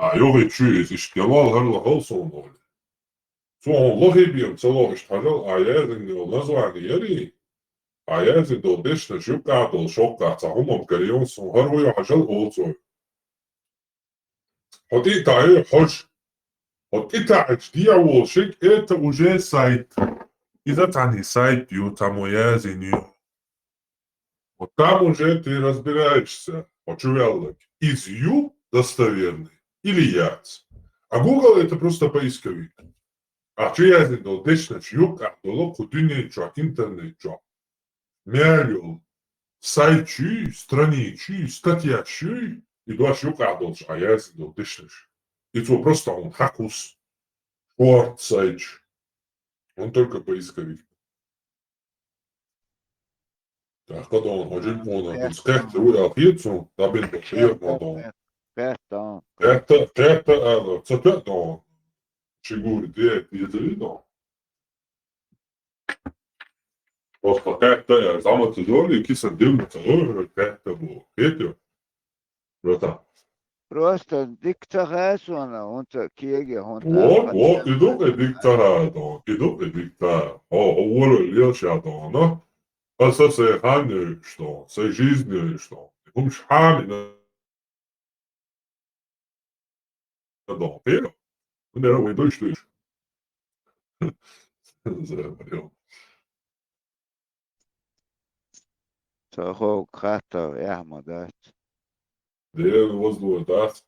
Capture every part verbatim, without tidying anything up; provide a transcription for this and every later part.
Ӏа йогӀи чу иза иштта гелвал хӀара лохал суна олий. Цо хьуна лохе бен ца лохаш хьажал, Ӏа яздина йола название яри, Ӏа яздина дола дешнаш юкъахь долу шоккхахь цхьа хӀума карийон суна хӀара вуй хьажал олу цо. Хьо тӀе а таӀе, хьожа. Хьо тӀе таӀача дехьа волу шег, это уже сайт. Иза цхьаьна сайт ю, цхьаммо яздина ю. Вот там уже ты разбираешься, хьо чу ваьлларг. Иза ю достоверный или яц. А Google это просто поисковик. Ахь чу яздина долу дешнаш юкъахь долу кху дуьнен чохь, интернет чохь. Мел йолу сайт чуьй, страница чуьй, статья чуьй, и дош юкъахь долчу Ӏа яздина долу дешнаш. И цо просто хьуна хьакхус. Шорт сайт чу. Он только поисковик. ТӀаккха дон, хьо жимпона, кхетта ву аьлла хета суна, дабин бо хьера ма дон. Кхетта, кхетта, кхетта аьлла, ца тоьа дон. Ши гури де, дезари дон. Просто кхетта, я зама ца дори, киса дивна ца дори, кхетта бу. Хетё? Просто. Просто дика ца хаьа суна, хӀунца кеге, хӀунца. Вот, вот, и ду кхе дика ца хаьа дон, и ду кхе дика ца хаьа. Хьо, хьо вара лелаш я дон, но? Аса сайн хан йойуш дон, сайн жизнь йойуш дон. ХӀумаш хьамина дон. Хьера? ХӀунда аьлла вай дуйш дуйш. Ца хӀокху хаттар эхь ма дац. Дера воздух дац.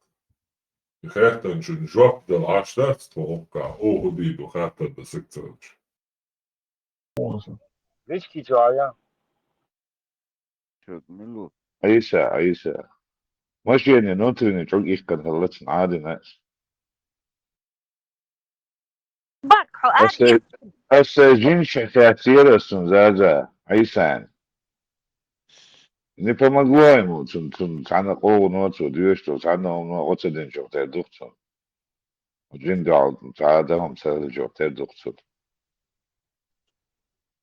И хаьттанчун жоп дала Ӏаш дац тхо хӀокху, оха дийду хаттар дан саг ца хилча. Виски чая. Чуьра мила ву? Ӏийса, Ӏийса. Машенан внутренний чӀуг иккхина хилла цунна Ӏадина. Бак, хьо Аса, аса жин шахьяцера сун Заза, Ӏийсан. Не помогло ему, цун, цун, цхьана къовгӀано цо доьшуш долу, цхьана хӀумано оцу динчух тера ду-кх цунна. Жин дуьхьал цхьа а дан хӀума ца хилча, тера ду-кх цунна.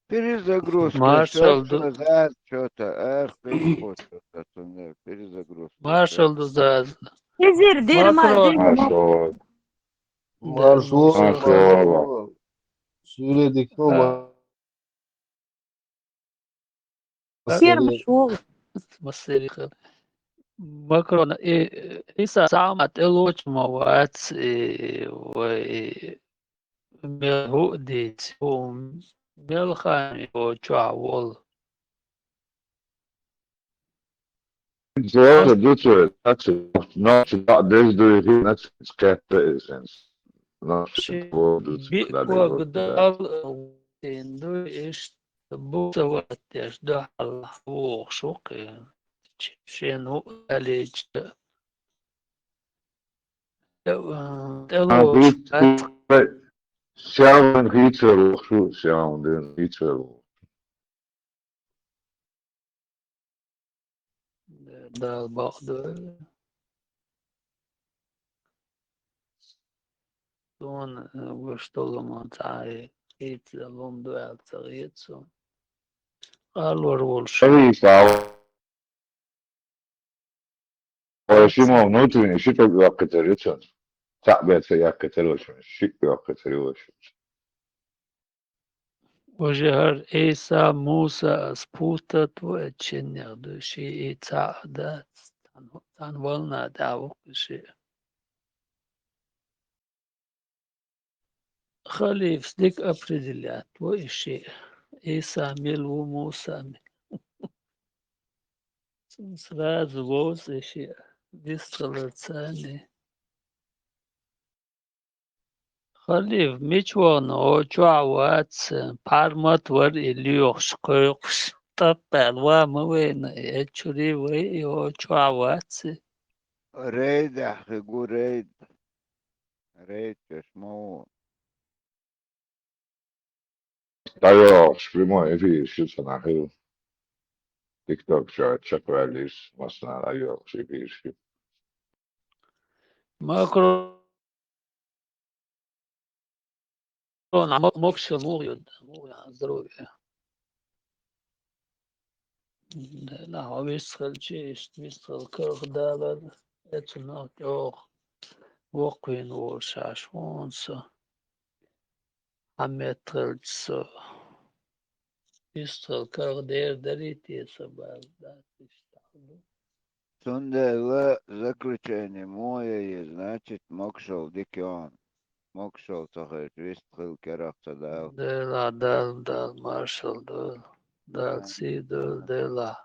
Перезагрузка. Маршал ду. Заз чё-то, эх, переход чё-то, перезагрузка. Маршал ду, Заз. Изир дир ма, Макрон. Маршал. Маршал. Маршал. Суьйре дика ма. Сермаш ву. Массерих. Макрон, и, Ӏийса, сама тӀелочу ма вац, и, вай, мел хӀу а дийца, хӀу мел хан йо чохь волу. Зола дуьйцур, нохчи бакъ деза дуй хиъна, кхетта иза. Нохчи бакъ дуьйцур, биъ ког дал, дуй иштта бу ца ваттеш дуьхьал вогӀуш ву-кх. Шен ву аьллича, тӀе, тӀелош. Сял вайн хийцар ву, шу сял вайн хийцар ву. Дала бакъдойла. Суна, э, гуш долу ма цхьа а хийца лун ду аьлла ца хета суна. Аллор волуш. Ай, сял. Вай шимма внутренний ши чӀуг йоккхуьйтур ю цунна. Цхьаъ бен ца яккхуьйтур вай шимма, шиъ йоккхуьйтур ю вай шимма. Уже хӀара Ӏийса, Муса ас путать ву, эцу шиннех ду, шиъ и цхьаъ дац. Цхьана, цхьана волна тӀехь ву-кх шиъ. Халифас дика определять ву и шиъ. Ӏийса мила ву, Муса мила. Сразу вовза и шиъ. Вистхилар царний. Халиф, мича вахана, хьо чохь вац, пхьармат вара и лоьхуш, кхойкхуш, тӀаккха аьлла, ва ма вайна, и эчуьрий вай, и хьо чохь вац и. Рейдехь хи гу рейд. Рейд чеш ма ву. ДӀайохуш, прямой эфир шу ца нахил. ТикТок чохь чекхваьллиш, массанхьа дӀайохуш эфир шу. Макрон, мо-, мокшал муха йо, муха йо, здоровье. Нахь вистхилчи, иштта вистхила карх далар, эцунах чӀогӀа. воккхавина волуш Ӏаш ву хьуна со. Хьан метта хилча со. Иштта хила карах дера дарий те сан бала дац иштта хьал ду. Цундела заключение муха яй, значит, могушалла дика йогӀу. Могушалла ца хилча, вистхила керах ца Дала. Делахь, Дала, Дала маршалла дойла. Дала сий дойла, Делахь.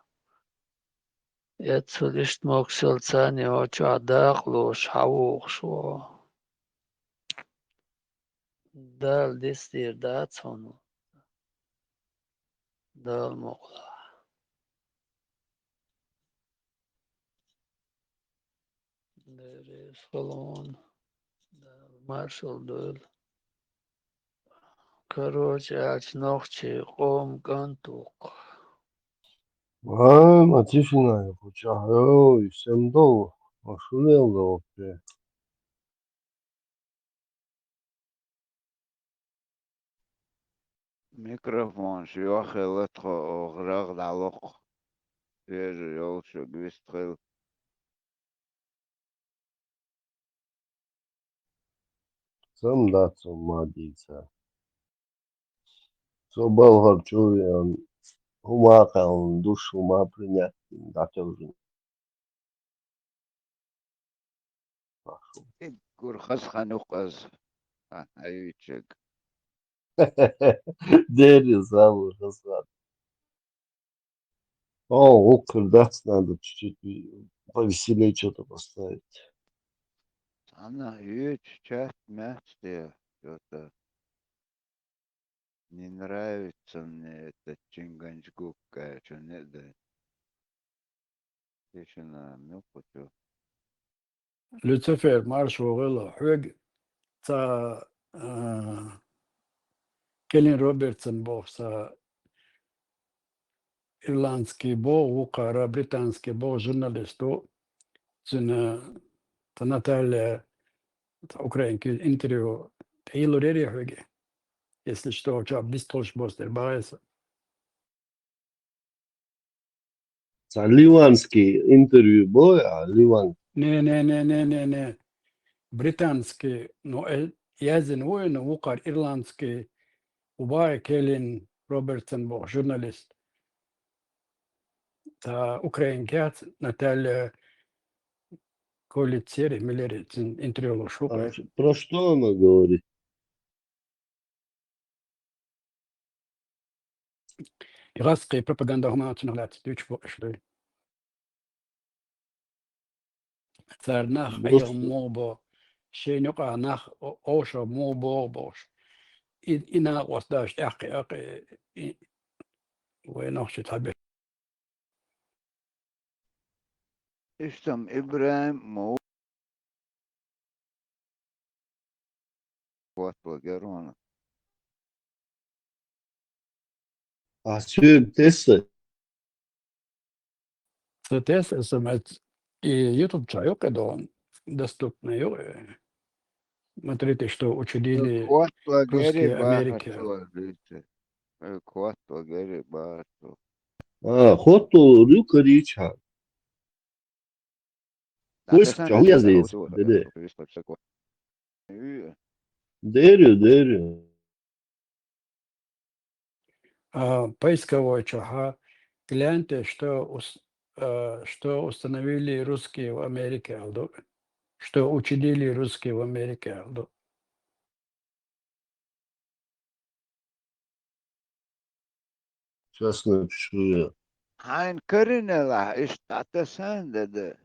Эццул иштта могушалла царна йолчохь дакъа лош хьавогӀуш ву. Дала дицдийр дац хьуна. Дала мукъалахь. Деррис халон. Дала маршалла дойла. Короче аьлча, нохчий къоман кӀант ву-кх. Ай, ма тишина ю кху чохь, ой, сен дов, ма шу мел дов вообще. Микрофонаш йоххелла тхо, оха рагӀ дӀалокху. Вежа йолуш вист хила. Сам дац хӀума дийца. Со балхара чу веана, хӀума а кхаьллина, душ хӀума а принять дина, дӀатевжина. Уггар хаза хан ю-кх ас, а, хьаюьйцург. Дерриг самый хаза хан. О, укхар дац, надо чуть-чуть повеселее что-то поставить. Цхьана юьйцу чат-маьт де, что-то. Не нравится мне этот Чинганчгук, короче, не да. Тишина, ну, хочу. Люцифер, марша вогӀийла, хьоьга ца, а, Келлин Робертсон боху ца ирландский боху, вукхара британский боху журналист ву. Цуьнан ца Наталья, ца украинский интервью тӀе йиллур яра хьоьга? Если что, чохь бистхуьлуш бостер бахьа аса. Цхьа ливанский интервью бой, а, ливан. Не, не, не, не, не, не. Британский, ну, э, яздина ву, ну, вукхар ирландский, убай Келлин Робертсон боху журналист. Ца Украинкехь Наталья Колицери, Миллери, цуьнан интервью луш ву. А, про что она говорит? И гӀаскхи пропаганда хӀума цунах лаьцна дуьйцуш бу аша дуй. Цара нах Просто хьехам муха бо, шайна юкъахь нах о-, овшах муха богӀу бохуш. И, и накъост даш тӀаьхкхи акъи, и, вай нохчий цхьаберш. Иштта-м ИбрахӀим ма ву. Котла герона. А соьга тесса? Ца тесса, аса мет и YouTube чохь ю кхидолу, доступный ю. Смотрите, что учудили Котла русские гери Америке. Бахарцо, видите. Э, Котла гери бахарцо. А, Котла ю карийча. Поиск чохь язде, деде. Дерю, дерю. А, поисковой чохь, а, гляньте, что ус-, а, что установили русские в Америке, аьлла ду. Что учудили русские в Америке, аьлла ду. Сейчас напишу я. Хьайн каринелахь иштта дӀатассан, деде.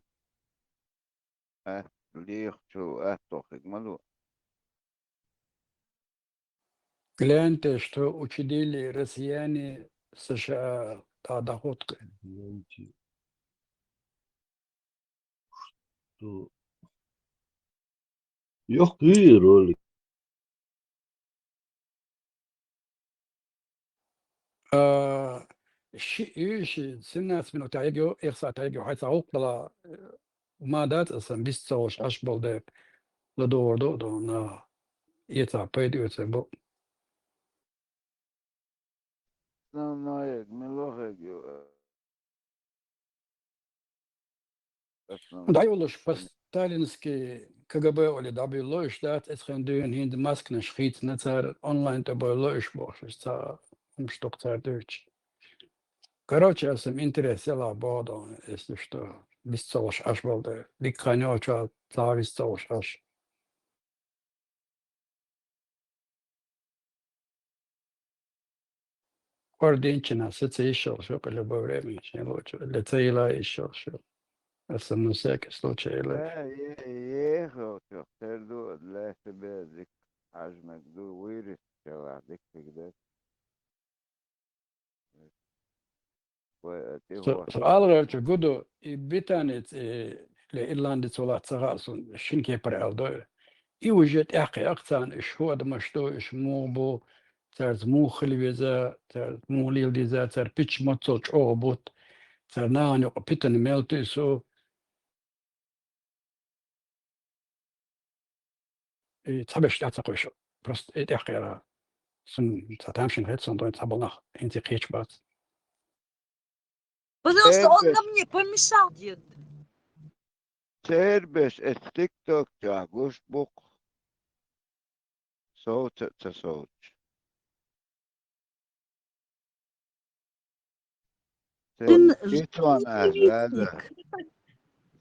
Э, лихачул аьтту хиг ма ду. Гляньте, что учудили россияне в США, да, доходка. Гляньте, что Йохк юй ролик. А, ши, ши, семнадцать минут хьайгайо, эх сахьт хьайгайо, хьайца гӀуллакх дала, э, ма дац асан, бист ца волуш Ӏаш болу дела, ладогӀур ду, ду, на, эца пайда оьцур бу. Основное, милохег ю, э, основное. ДӀайолуш по-сталински КГБ олий дӀабуьйлало уьш дац, эцхен дуьйна хӀинца масканаш хийцина цара, онлайн тӀе бовлало уьш бохуш, ца хӀумаш ду-кх цара дуьйцуш. Короче, аса интерес елахь боху ду, если что, вист ца луш Ӏаш болу дела. Дика хан йолчохь цхьа а вист ца луш Ӏаш. КӀординчина саца йиш йолуш ю, къилба время шен лучу, ле ца йила йиш йолуш ю. Аса, ну, всякий случай, йила. Да, е-, ехал чохь, тера ду, лаьтта бер дика хьажмаг ду, вирус чалахь дика хиг ду. Вай, а, тӀе со, хӀотту. Со ала гӀертачу гу ду, и Британец, э, ле Ирландец валахь ца хаьа суна, шина кепара аьлла ду. И уже тӀаьхьакхиъна царна, уьш хӀу адамаш ду, уьш муха бу, цаьрца муха хила веза, цаьрца муха лела деза, цара пича маццал чӀогӀа бутт, цара нахана юкъа питана мел туьйсу. И цхьаберш тӀаьхьа ца кхуьйсу. Просто и тӀаьхьакхиъна. Суна цхьа тамашийна хета, суна дуьйна цхьаболу нах хӀинца кхечу бац. Пожалуйста, он нам не помешал, дед. Церан беш эцу тикток чохь гуш бу-кх. Совца а ца совцуш. Церан Жен-, питон а, Заза. Женоненавистник.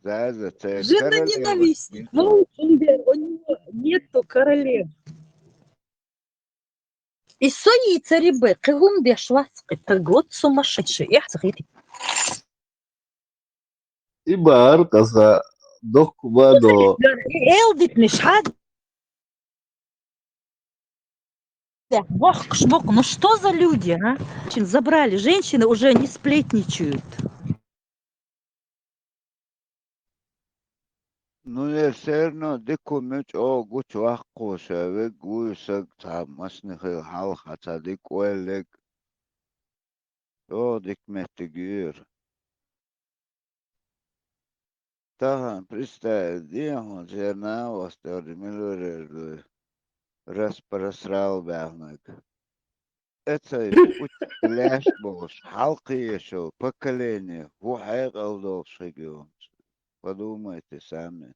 Заза, церан королева. Женоненавистник. Волчун бер, у него нету королев. И со йийцаре бен, кхин хӀума деш вац, кхин таг вот сумасшедший, эхь ца хити. И бахара-кх аса, доккха ма до. И эл дитнаш хьа. Бохкуш бу-кх, ну что за люди, а? Женщин забрали, женщины уже не сплетничают. Ну, я всё равно дика хӀума ю, чӀогӀа гучуваккха ша вег вуй саг, цхьа массанхьа хьалха цхьа дика ойла лег. ЧӀогӀа дика меттиг ю иза. Тахана представить де хьуна, церан наха вастор милур ду, распросрал баьхнарг. Эцай пуч лаьш болуш, хьалкхеша поколение, хӀун хьекъал долуш хиг ю хӀинца? Подумайте сами.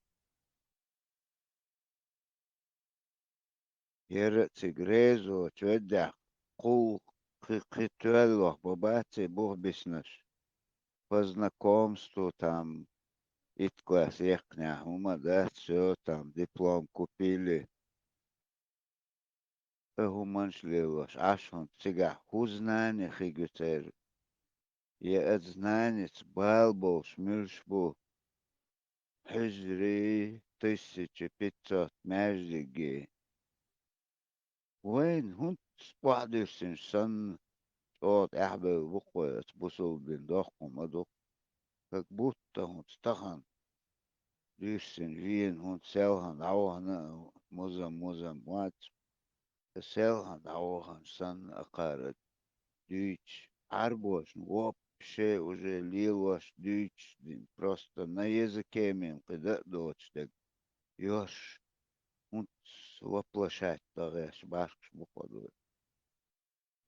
ХӀара а цига резо чу веддехь, кхул кхи-, кхин тоьллох бан бац и бух биснарш. По знакомству там, итт класс яьккхинехь хӀума дац, всё, там диплом купили. И хӀуманаш лелош Ӏаш хӀунда цигахь хӀун знание хиг ю церан? Я оцу знаница бала болуш муьлш бу? Хьуьжарий, тысяча пятьсот маьждигий. Вайна хӀунда охьадуьссинчу санна, чӀогӀа тӀаьхьабевлла бу-кх вай оцу бусулба дин, доккха хӀума ду-кх. Как будто хӀунда тахана дуьссина вена хӀунда селхана дӀавахана а музам-музам вац. Селхана дӀавахана санна а кхара дуьйцуш, Ӏарбошна вообще уже лелош дуьйцуш дина, просто на языке мел кхин дан а доцуш дерг йош, хӀунца воплощать дан гӀерташ башхаш бу-кх вай.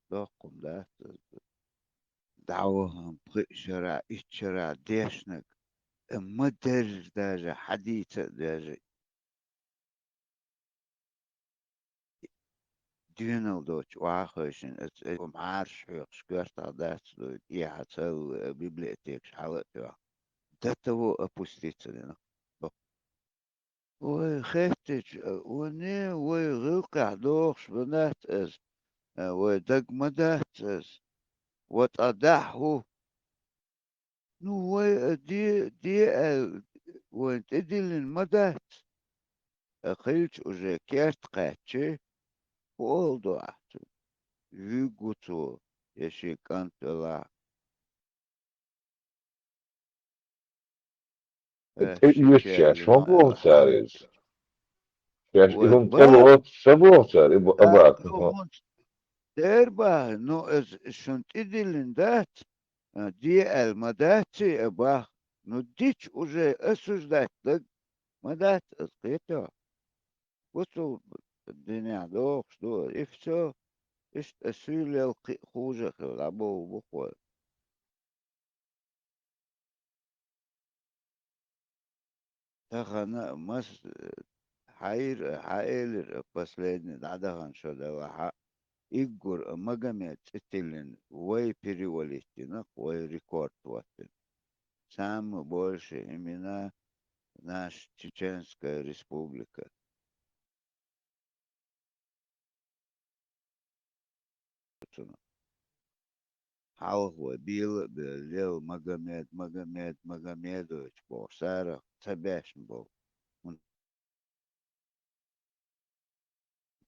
Доккха хӀума дац иза. ДӀавахана пхи шарахь, итт шарахь дешнарг, ма-дарра даже, хьадийца а даже, доьналла доцуш охьахевшина, аса, аса хӀума Ӏараш хьоькхуш коьртах дац дуй, эхьа ца луй, библиотекаш хьала а тоьхна. До того опуститься дина. Вай хеттачу, а, ване, вай гӀиллакхехь дохуш ма дац аса, а, вай даг ма дац аса. Ва ткъа дахь хӀу? Ну, вай, а, де, де аьлла, вайна тӀедиллина ма дац. А, хилча уже керта кхаьччи, хӀу олу ду ахь цуьнга? Вуьйг ву цо, я шен кӀант велахь. Э, тӀе оьшуш шаьш ма боху цара иза. Шаьш и хӀума тӀе лоцуш ца боху цара, и бу-, абаккха. Дера бахьа, ну, иза шуна тӀедиллина дац, а, де аьлла ма дац и, а, бахьа. Ну, дича уже осуждать даг ма дац иза, кхетий хьо? Бусулба динехь дохуш ду, и всё, иштта суьйлел кхин а хуже хила дӀабовла бу-кх вай. Тахана а мас-, хьаира, хьаэлира последний дӀадахана шо делахь а, иггур а Магомед цӀи тиллина, вай перевалить дина, вай рекорд хӀоттина. Самые большие имена наша Чеченская Республика. Цунах. Хьалха вай бела а бела, лела Магомед, Магомед, Магомедович бохуш, царах ца бешна болу.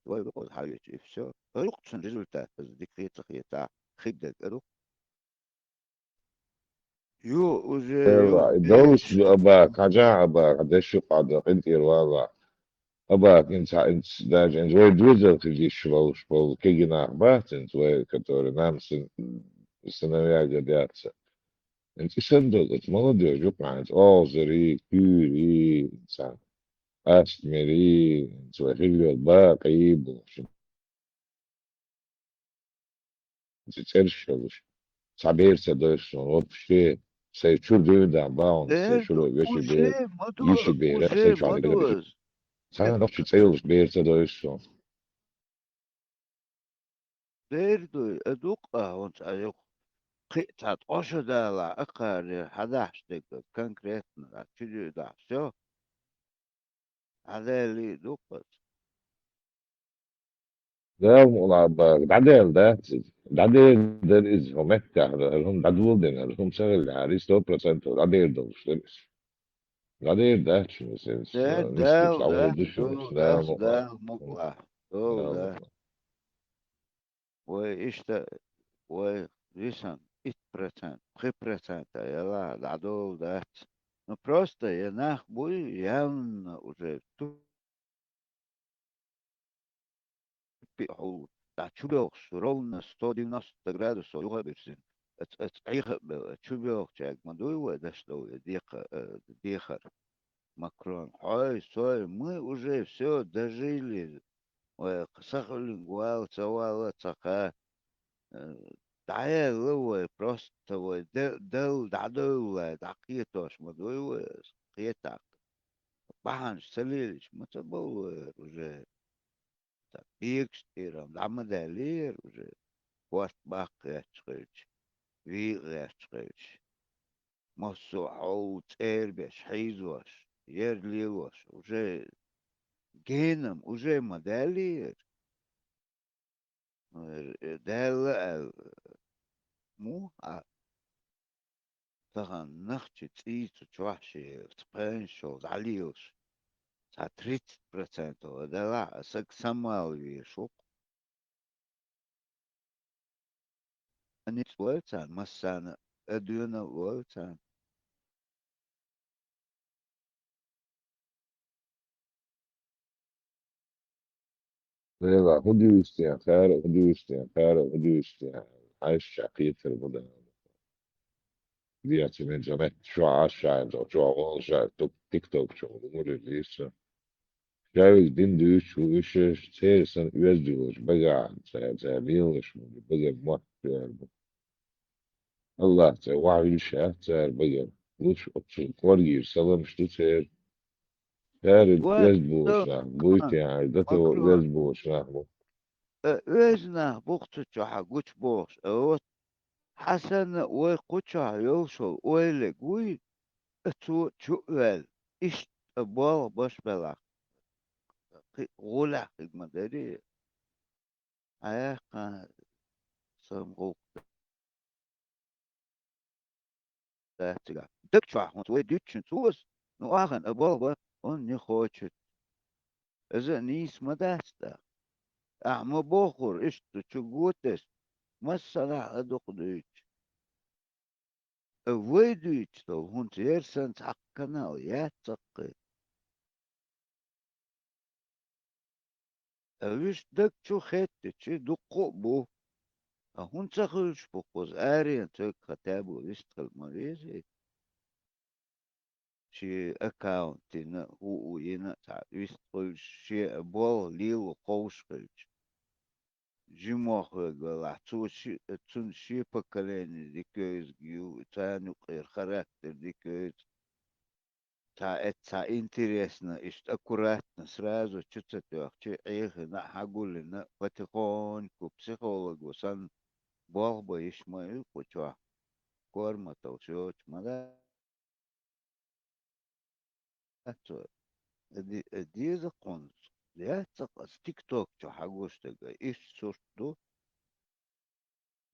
Вай вукхуза хьавечу, и всё. Ара ду-кх цуьнан результат, иза дика хета ца хета, хи дерг ара ду-кх. Ю, уже, ю, Эла, и долуш ю, аба, хьажа аба, хьан деш ю къада, къинтӀера вала. Аба, хӀинца, хӀинца, даже хӀинца вай доьзал хила йиш йолуш болу кегий нах бац хӀинца вай, которые нам сын-, сыновья годятся. ХӀинца и санна долу, оцу молодёжь ю-кх хӀинца, оьгӀазарий, куьйрий, хӀинца, астмерий, хӀинца вай хила йолу бакъий бохуш. Цу цӀераш йолуш. Цхьа бер ца дойсу суна, вообще, сайн чуьра дуьйна дан бахьана, сайн чуьра вешин бер, йишин бер, сайн чохь дерг. Цхьа нохчи цӀе йолуш бер ца дойсу суна. Бер дуй, а дукъа хӀунца а юха. Кхин а цхьа ткъо шо далахь, а кхарнера хьан дахьаш дерг конкретно, а чу дуьйдахь, всё. Хьан далий ду-кх аса? Дала мукъ лахь боху, дӀадаьлла дац иза. ДӀадер дара иза, хӀун меттехь дара, хӀара хӀума дӀадоладина, хӀара хӀума ца хиллехьара, и сто процентов дӀадер долуш дара иза. ДӀадер дац шуна иза, Дала, нисбуш Дала, дӀаволу ду шуна, Дала, Дала мукъ лахь. Дала мукъ лахь. Дала, Дала. Вай иштта, вай висан итт процент, пхи процент а ялахь, дӀадолу дац. Ну, просто я нах буй, явна уже ту-, пи хьул, дӀа чу бохуш, ровно сто девяносто градусов юха а бирзина. Ац, ац, Ӏеха а бевлла, чу бохучаьрга ма дуй вай даш довла, декха, э, дехар. Макрон, хьой, сой, мы уже всё дожили. Вай, сахуьллинг вала, ца вала, ца кха. Э, дӀаяьлла вай, просто вай, де-, Далла дӀадовла, дӀакхетош ма дуй вай, кхетахь. Бахьанаш ца лелийча, ма ца бовла вай уже. Ца бегаш тӀера дӀа ма даьллера уже. Корта баккха гӀерташ хилча, вийкъа гӀерташ хилча. Массо а хьол цӀербеш, хьийзош, ер лелош, уже генам, уже ма даьллера. Э, даьлла аьлла, муха а тахана нахчи цӀийца чохь шен цхьаьнашал дӀалелаш, цхьа тридцать процентов а делахь а, саг самавала везаш ву-кх. Ницкъ лой царна массарна а, доьналла лой царна. Лела, хӀун дуьйцу те, хара, хӀун дуьйцу те, хара, хӀун дуьйцу те? Хьаьшча кхетар бу дан. Диаца мен замет, чохь Ӏаш шаьрда, чохь гӀолла шаьрда, тук-, тикток чохь, мури лийса. Шаьвиг дин дуьйцуш ву уьш, церан санна оьзда йолуш багахь, цара, цара лелаш ву, багара мотт доьрбу. Аллах цӀе вахьа вуьйш яц цара багара. Лучу оццул кӀоргера саламаш ду церан. Цара оьзда болуш нах, буй те хьаьжа, дато оьзда болуш нах бу. Э, оьзда нах бу-кх цу чохь гучубохуш, а вот хьан санна вай кху чохь йолуш волу ойлаг вуй, а цо чу а ваьлла, иштта болх баш белахь, кхин гӀулехь хиг ма дарий. Хьаяккха сан гӀуллакх дац цигахь. Даг чохь хӀунца вай дуьтучун цо аса, ну, ахана а болх бан, он не хочет. Иза а нийса ма дац тӀаккха. Ахьа ма бохура, иштта чу готес, массанахь а дукха дуьйцуш. А вай дуьйцуш долу, хӀунца яра санна цхьаккха канал яц цаккхе. Ткъа вуьш даг чу хеттича, дуккха а бу. Ткъа хӀунда ца хуьлуш бу кхуза? Аренца верг хӀатта бу вистхила ма везий. Шен аккаунт йина, хӀуъу йина а цхьа вистхуьлуш, шен болх лело ховш хилча. Жимох верг велахь, цо ши-, цунна шен поколение дика йовзарг ю, царна юкъера характер дика йовза. цхьа эт-, цхьа интересно, иштта аккуратно, сразу чу ца тоьхчи, Ӏехина а, хьагуллина а, потихоньку психолого санна болх бан йиш ма ю кху чохь, корматалш йоцуш ма дац вай. Де-, деза кхунца, яц аса тикток чу хьагуш дерг, иштта сурт ду.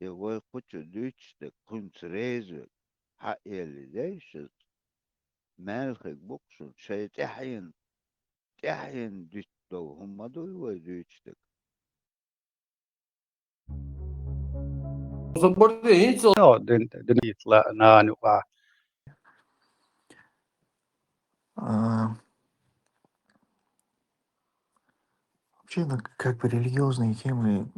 Я вай кху чу дуьйцуш дерг кхуьнца реза верг, хьаэлли дайша иза, маьлхиг бу-кх шуна, шайн тӀаьхьенна, тӀаьхьенна дуьтта долу хӀума ма дуй вай дуьйцуш дерг. Заборде, хӀинца Йо, дин, дин итла нана юкъа. А, вообще, ну, как бы религиозные темы,